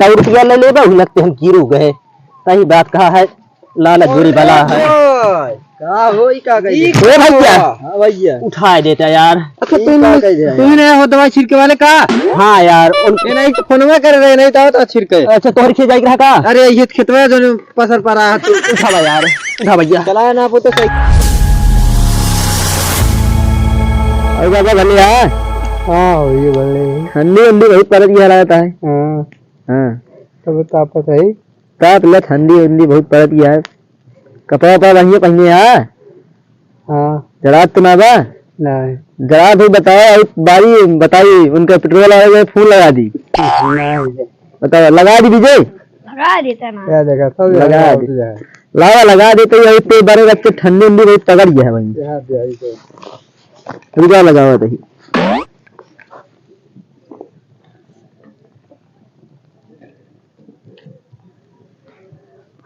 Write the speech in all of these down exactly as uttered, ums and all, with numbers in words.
सौ रुपया ले लेबा, हुलक ते हम गिरू गए। सही बात कहा है, लालच बुरी बला है। ओए, का होई, का कही? ए भैया, हाँ भैया। उठाए देता यार। अच्छा, ई तू का नहीं, कही है तू ही यार? नहीं हो दवाई छिड़के वाले का? हाँ यार, उन- ये नहीं तो फोनवा कर रहे, नहीं तो, तो छिड़के। अच्छा, तोहर खेत जाए रहा का? अरे, ये खेतवा जो पसर पड़ा है, तू उठावा यार, उठा भैया। चलाया ना, वो तो सही। और बाबा भले है? हाँ, हो ये भले। ठंडी उंडी बहुत पड़त गया लगता है। हाँ। हाँ। तब तापत है। ताप ले, ठंडी उंडी बहुत पड़त गया है। कपड़ा उपड़ा बढ़िया पहने है। हाँ। जड़ात तो ना बा? नहीं। जड़ात हो बताओ, अभी बारी बताई, उनका पेट्रोल वाले में फोन लगा दी। नहीं। बताओ, लगा दी डीजे? लगा देता ना। क्या देखा, सब लगा लगा दी। दिया है। लावा, लगा देते हैं, इतने बड़े बच्चे ठंडी उंडी बहुत पकड़ गया है भाई। यहाँ दिया, इसे। रुका लगावा तही।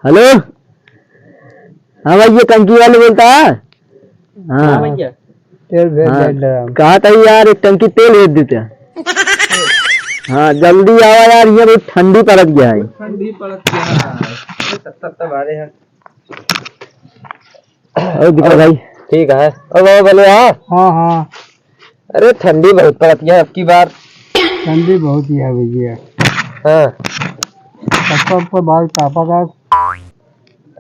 हेलो, हाँ भाई, ये टंकी वाले बोलता है? हाँ। हाँ भैया। तेल भेज हाँ, दे ड्राम। कहा था यार, एक टंकी तेल भेज देते हैं। हाँ, जल्दी आवा यार, ये बहुत ठंडी पड़त गया है। ठंडी पड़त गया है। ये तब तक तो बारे हैं। और दीपक भाई? ठीक है। और बाबा बोले, हाँ? हाँ, हाँ। अरे, ठंडी बहुत पड़त है अब की बार। ठंडी बहुत ही है भैया। हाँ। सबका ऊपर बाल तापा का।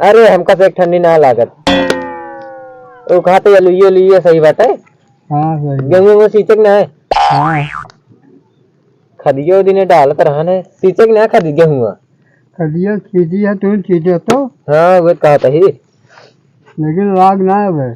अरे, हमका से एक ठंडी ना लागत। वो कहा तो ये लुइये, लुइये सही बात है। हाँ, सही। गेहूं में सींचे के ना है? हाँ। खदियो दिने डालत रहन है, सींचे के ना खदी गेहूं? खदियो सींची है, तू सींचे तो। हाँ, वो कहा था ही। लेकिन लाग ना है बे।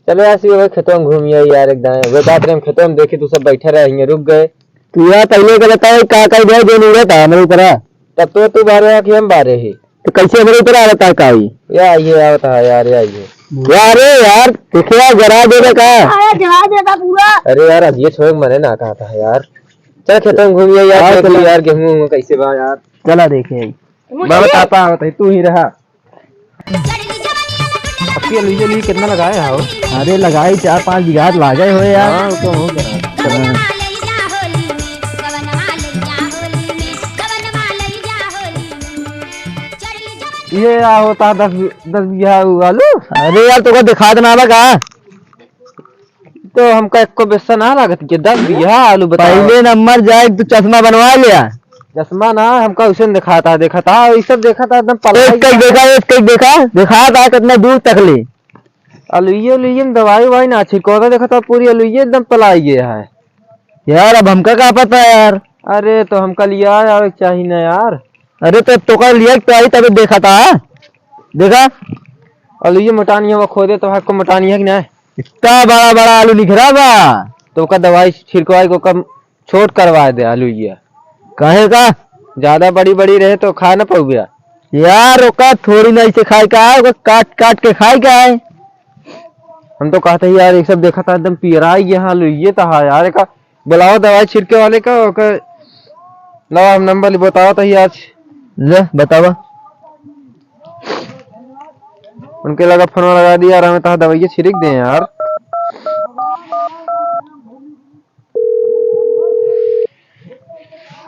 चलो यार, सी भाई खेतों में घूमिए यार, एक दाएं। वो बात रे, हम खेतों में देखे, तू सब बैठे रहे, हियां रुक गए। तू यार पहले के बताओ, का कर दिया, जो नहीं रहता हमारे ऊपर आ? तब तो तू बारे आ कि हम बारे ही? तो कैसे हमारे ऊपर आ रहता है, का हुई? या, ये आवता है यार, या ये। यार, अरे यार, देखे यार, जरा दे दे का। अरे, जरा दे दे पूरा। अरे यार, अब ये छोड़, मने ना कहा था यार। चल खेतों में घूमिए यार, हाँ, देख चला। यार, गेहूं, गेहूं कैसे बा यार। चला देखे। बाबा, तापा आवत है, तू ही रहा। अब ये लुइये, लुइये कितना लगाए हो? अरे लगाई चार पाँच बीघा लागे हो यार। हाँ, वो तो हो गया। हाँ। ये आ होता दस, दस बीघा आलू। अरे यार, तोका दिखा देना बा का? तो हमका एको पैसा ना लागत के दस बीघा आलू बताओ। पहले नंबर जाए तो चश्मा बनवा लिया। चश्मा ना, हमका उसे दिखाता, देखता, ये सब देखता एकदम पलाई एक कई देखा, एक कई देखा, दिखाता कितना दूर तक ले। अलुइये, अलुइये में दवाई ववाई ना छिड़को, तो देखता पूरी अलुइये एकदम पलाई गया है। यार, अब हमका का पता यार? अरे, तो हमका लिया यार, चाही ना यार। अरे, तो तोका लिया तो आई तबे देखता, देखा। अलुइये मोटानी है, वो खोदे तो हमको मोटानी है कि ना? इतना बड़ा बड़ा आलू निकरा बा। तो ओका दवाई छिड़कवाई को कम छोट करवा दे आलू ये। काहे का? ज्यादा बड़ी बड़ी रहे तो खा न पउबे। यार ओका थोड़ी नहीं से खाए का है, ओका काट काट के खाए का है। हम तो कहते ही यार, ये सब देखा था एकदम पियराई ये आलू ये तो। हाँ यार, एका बुलाओ दवाई छिड़के वाले का, ओका लाओ हम नंबर बताओ तो ही आज। ले बतावा। उनके लगा फोन लगा दिया यार, हमें तो दवाई छिड़क दे यार।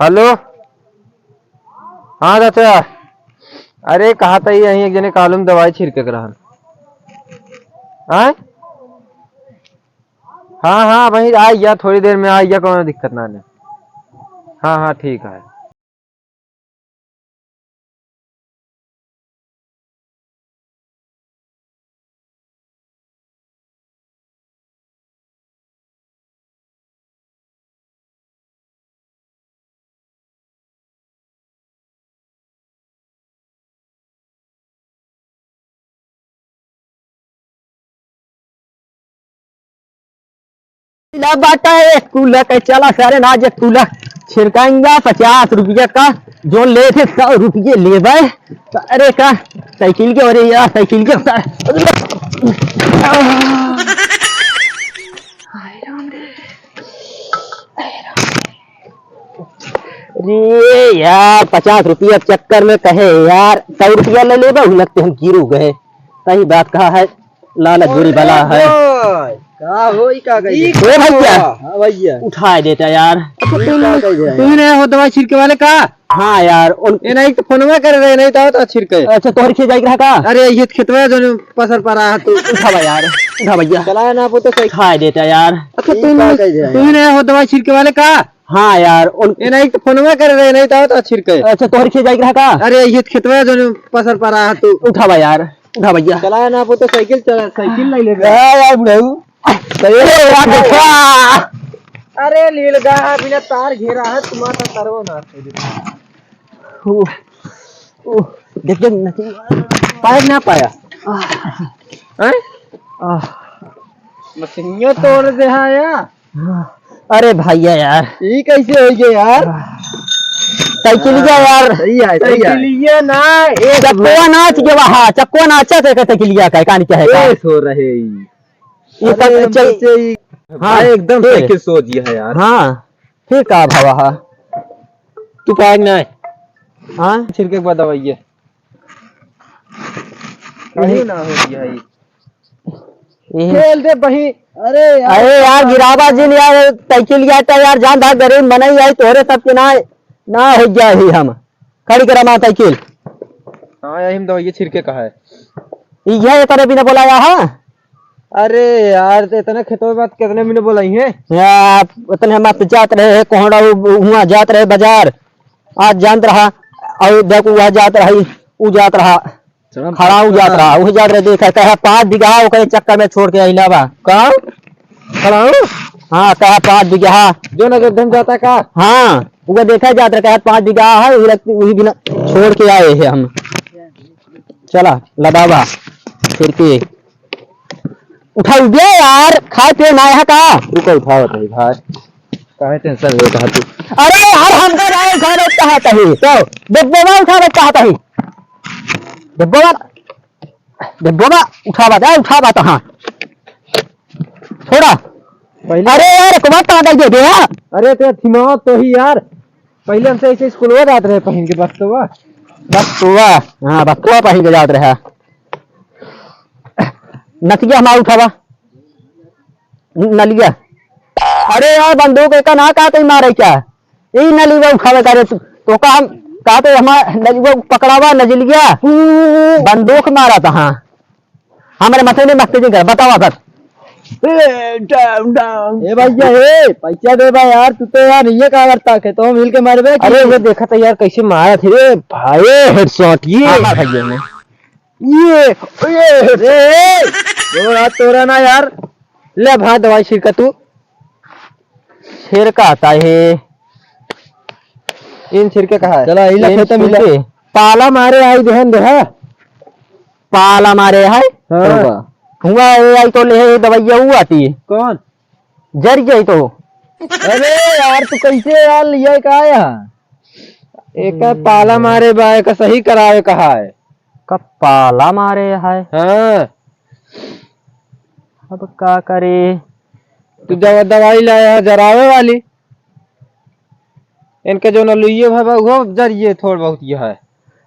हेलो, हाँ चाचा, अरे कहा था यहीं एक जने कालू में दवाई छिड़के के रहन। आय? हाँ, हाँ, वहीं आई गया, थोड़ी देर में आई गया, कोनो दिक्कत ना ने। हाँ, हाँ, ठीक है। ला बाटा है एक कूला के, चला सारे ना जे कूला छिड़काएंगा पचास रुपया का, जो ले थे सौ रुपये लेबे। अरे का साइकिल के, अरे यार साइकिल के। अरे यार, पचास रुपया के चक्कर में कहे यार, सौ रुपया ले लेबे, हुलक ते हम गिरू गए। सही बात कहा है, लालच बुरी बला है। ओए, का हो, ई का कह दे? ए भैया। हाँ भैया। उठा देता यार। अच्छा, ई तू का नहीं, कह दे? तू ही नहीं हो दवाई छिड़के वाले का? हाँ यार, उन ए नहीं तो फोनवा करे रहे, नहीं तो आवत छिड़के। अच्छा, तोहर खेत जाइके रहा का? अरे, ये खेतवा जो पसर पड़ा है तू। उठावा यार, उठा भैया। चला ना, वो तो सही। उठा देता यार। अच्छा, ई तू का नहीं, कह दे? तू ही नहीं हो दवाई छिड़के वाले का? हाँ यार, उन ए नहीं तो फोनवा करे रहे, नहीं तो आवत छिड़के। अच्छा, तोहर खेत जाइके रहा का? अरे, ये खेतवा जो पसर पड़ा है तू। उठावा यार, उठा भैया। चला ना, वो तो साइकिल चला, साइकिल ले ले। ए यार, बुढ़ऊ। अरे, यार, देखा। अरे, लीलगा, बिना तार घेरा है, तुम्हारा तारवा ना। ओ, ओ, देख, देख, नथुआ। पाया कि ना पाया? हैं? आह। मशीनिया तोड़ दे हा या? अरे भैया यार। ई कैसे हो गया यार? साइकिलिया यार। सही है, सही है। साइकिलिया ना, ए चक्कुआ नाच के वहा, चक्कुआ नाचा थे, साइकिलिया का, कान क्या है का? ए, सो रहे ई। ये अरे, सब चल- बच्चे ही। हाँ, भाई, एकदम फिर? सही के सोच ये है यार। हाँ, फिर का भावा हा? तू पाएग ना है। हाँ? छिड़के के बाद दवाई ये। कहीं ना हो गया है। ये खेल दे बही। अरे यार। अरे यार, गिरावा जिन यार, साइकिल यार, तो यार, जान था गरीब मनई आई, तोहरे सब के ना, ना हो गया ही हम। खड़ी करा माँ साइकिल। हाँ, यही हम दवाई छिड़के कहा है। ये करे बिना बोला यहाँ। अरे यार, तो इतना खेतवा में बात कितने मिनट बोलाई है? यार, इतने मत जात रहे है, कोहड़ा उ-, हुआ जात रहे बाजार, आज जानत रहा, और देख, वह जात रही, उ जात रहा, चलो, खड़ा उ जात रहा, वह जात रहे, देखा, कहा पाँच बीघा, ओकरे चक्कर में छोड़ के अइला बा। का? खड़ा हूँ? हाँ, कहा पाँच बीघा। जो ना जो धन जाता का? हाँ, वो देखा जात रहा, कहा पाँच बीघा है, वही लगती, वही बिना छोड़ के आए हैं हम। चला, लदावा, फिर के। उठाऊ बे यार, खाए पिए ना है का? रुको, उठावत है भाई। काहे tension लेत है तू? अरे यार, हमका ना उठावे चाहत है। तो? डब्बोवा उठावे चाहत है। डब्बोवा, डब्बोवा उठावा, जा उठावा तो हाँ। थोड़ा। पहले अरे यार, एक बात तो दे दे यार। अरे ते थिमावा तो ही यार। पहले हमसे ऐसे स्कूल हो जात रहे पहन के बस्तवा। बस्तवा, हाँ, बस्तवा पहन के जात रहे। नतिया हमारा उठावा। न-, नलिया। अरे यार, बंदूक एक ना का तो मारे क्या? ई नलिया उठावे का रे तू? तो का हम, का तो हमारा नलिया पकड़ावा, नजलिया। बंदूक मारा था, हाँ। हमरे माथे में मस्ती नहीं कर, बतावा सर। ए, down, down। ए भैया, ए, पैसा दे बा यार, तू तो यार ये का करता है, तो मिल के मारबे कि अरे, ये देखा था यार, कैसे मारा थे रे भाई, headshot, ये। हाँ, हाँ, भैया ने। ये, ये, रे, वो यार, तोरा ना यार, ले भाई, दवाई छिड़का तू। छिड़का आता है। इन छिड़के कहा है? चला, इला इन खेत में छिड़के। पाला मारे आई देहन देहा। पाला मारे है? हाँ। हुआ, ए आई तो ले दवाइया हुआ आती है। कौन? जर जाई तो। अरे यार, तू कैसे यार लिया का यहाँ? एक पाला मारे बा, एक सही करावे कहा है। का पाला मारे है? हाँ। अब का करे? तू दवा-, दवाई लाया है जरावे वाली। इनके जो न लुइये भा बा, उहो जरिए थोड़ बहुत ये है।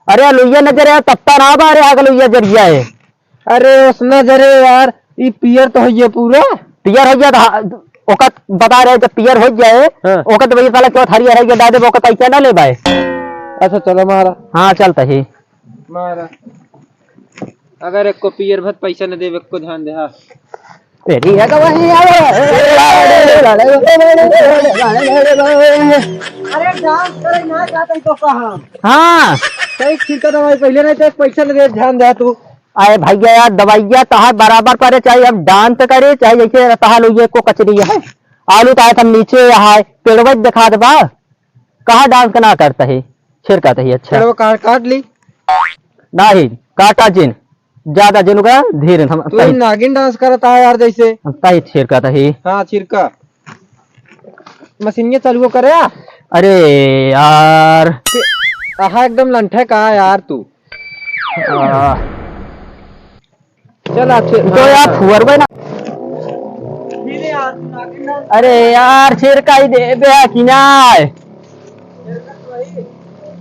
अरे लुइये न जरे, तत्ता ना बा रे, आग लुइये जरिया है। अरे ओसना जरे यार, ई पियर तो होइए पूरा। पियर हो गया तो हा-, ओका बता रहे जब पियर हो जाए, हाँ। ओका तो वही साला क्यों हरियर है, ये दादे ओका पैसा ना ले बाए। अच्छा चलो मारा। हाँ चलता ही। मारा। अगर एक को पियर भत पैसा न देवे, एक को ध्यान दे, हाँ। तेरी है गवाही, अरे। अरे डांस करे ना जाते तो कहा। हाँ। सही छिड़का दवाई पहले नहीं तो एक पैसा न दे, ध्यान दे तू। अरे भैया यार, दवाइया तहार बराबर पड़े, चाहे हम डांस करे, चाहे जैसे तहार लोग ये को कचरी है, आलू तो आए थे नीचे, यहाँ पेड़वा दिखा देबा, कहाँ डांस ना करता है, छिड़का तो ही अच्छा। पेड़वा काट, काट ली। नहीं, काटा जिन, ज्यादा जिन का धीरे हम तू कहीं नागिन डांस करता है यार, जैसे हम कहीं छिड़का तो ही। हाँ, छिड़का। मशीनिया चालू करे आ। अरे यार। आहा, एकदम लंठे का यार तू। आ। चल, अच्छे। तो यार, फुअर बे ना। अरे यार, छेरका ही दे बे कि ना?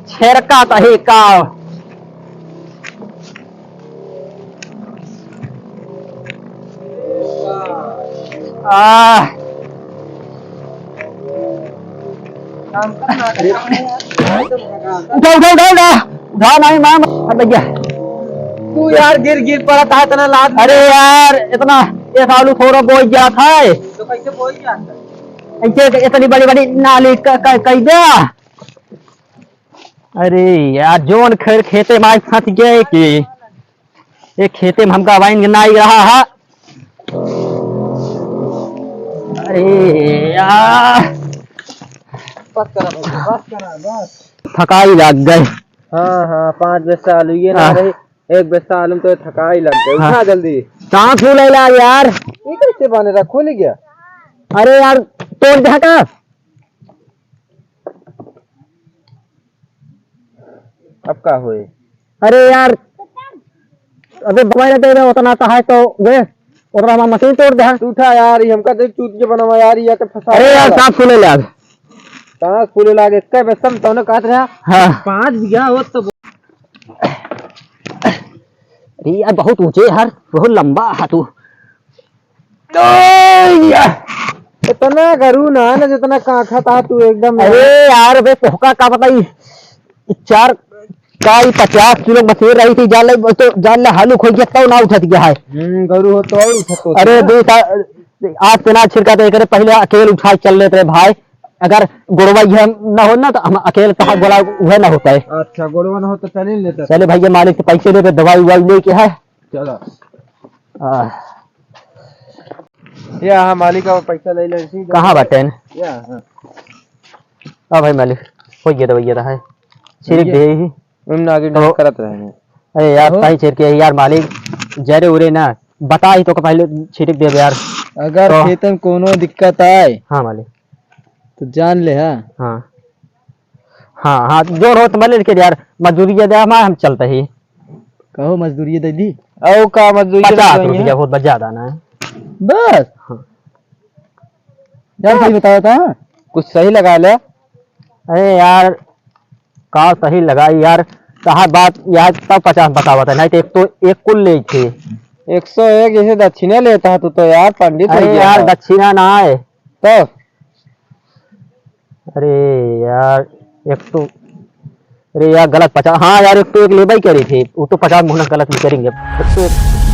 छेरका तो ही का। आह। उठा, उठा, उठा, उठा। उठा नहीं, मार, मार, भैया। तू यार गिर, गिर पड़ा था, इतना लात। अरे यार, इतना, एक आलू थोड़ा बोई गया था। तो कैसे बोई गया था? ऐसे इतनी बड़ी, बड़ी नाली क-, क-, कह दिया। अरे यार, जोन खैर खेते में फंस गए कि एक खेते में हमका वाइन नाई रहा है। अरे यार, बस करा भैया, बस करा, बस। थकाई लग गए। हाँ, हाँ, पाँच बस्ता आलू ये ना हाँ। रही, एक बस्ता आलू में तो थकाई लग गई। हाँ। उठा जल्दी। कहाँ फूल है यार, यार? ये कैसे बने रहा? खुल गया? अरे यार, तोड़ दे का? अब का होए? अरे यार, अबे दवाई ना दे रहे, उतना तो है तो वे, उतना हमारा मशीन तोड़ दे। तू उठा यार, ये हमका देख चूतिया बनावा यार, ये के फंसा अरे यार, वाला। सांस फूले लाग। सांस फूले लाग, एक बस्ता में तौने कहत रहा। हाँ। पाँच बीघा हो तो। अरे यार, बहुत ऊंचे यार, बहुत लंबा है तू। ओया! इतना गरू ना, ना जितना कांखा था तू एकदम। अरे यार, बे तोहका का बताई, ई चार का ई पचास किलो मशीन रही थी, जान ले, तो जान ले हालू खोई गया, तब ना उठत गया है। हम्म, गरू हो तो और उठत होत अरे ना। देख, आ-, आज के ना छिड़का तो एकरे पहले अकेल उठा के चल लेते रहे भाई। अगर गोड़वा ये ना हो ना, तो हम अकेले तहार गोला उहे ना होता है। अच्छा, गोड़वा ना हो तो चल ही लेता। चले भैया, मालिक से पैसे लेबे, दवाई उवाई लेके है। चलो। आ। या हाँ, मालिक, अब पैसा ले ले, इसी कहाँ बाटे न? या, हाँ। आ भाई मालिक, हो गया दवाई, ये रहा है। छिड़क ये दे ही। उन आगे तो करत रहे हैं। अरे यार, हो? ताई छिड़के यार मालिक, जरे उरे ना, बता ही तो का पहले छिड़क दे यार। अगर तो खेत में कोनो दिक्कत आए, हाँ मालिक। तो जान ले, हाँ। हाँ। हाँ, हाँ, जो रोज मले के यार, मजदूरी दे दे, हम, हम चलते ही। कहो मजदूरी दे दी। औ का मजदूरी पचास रुपया, बहुत बस ज्यादा ना है। बस? हाँ। यार, सही बताओ था। कुछ सही लगा ले। अरे यार, का सही लगा यार, कहा बात यार, तब पचास बतावत है, नहीं तो एक तो एक कुल ले थे। एक सौ एक जैसे दक्षिणा लेता है तू तो यार, पंडित हो अरे गया यार, है। दक्षिणा ना है। तो अरे यार, एक तो, अरे यार, गलत पचास, हाँ यार, एक तो एक लेबई करी थी, वो तो पचास मुहना गलत निकलेंगे। एक तो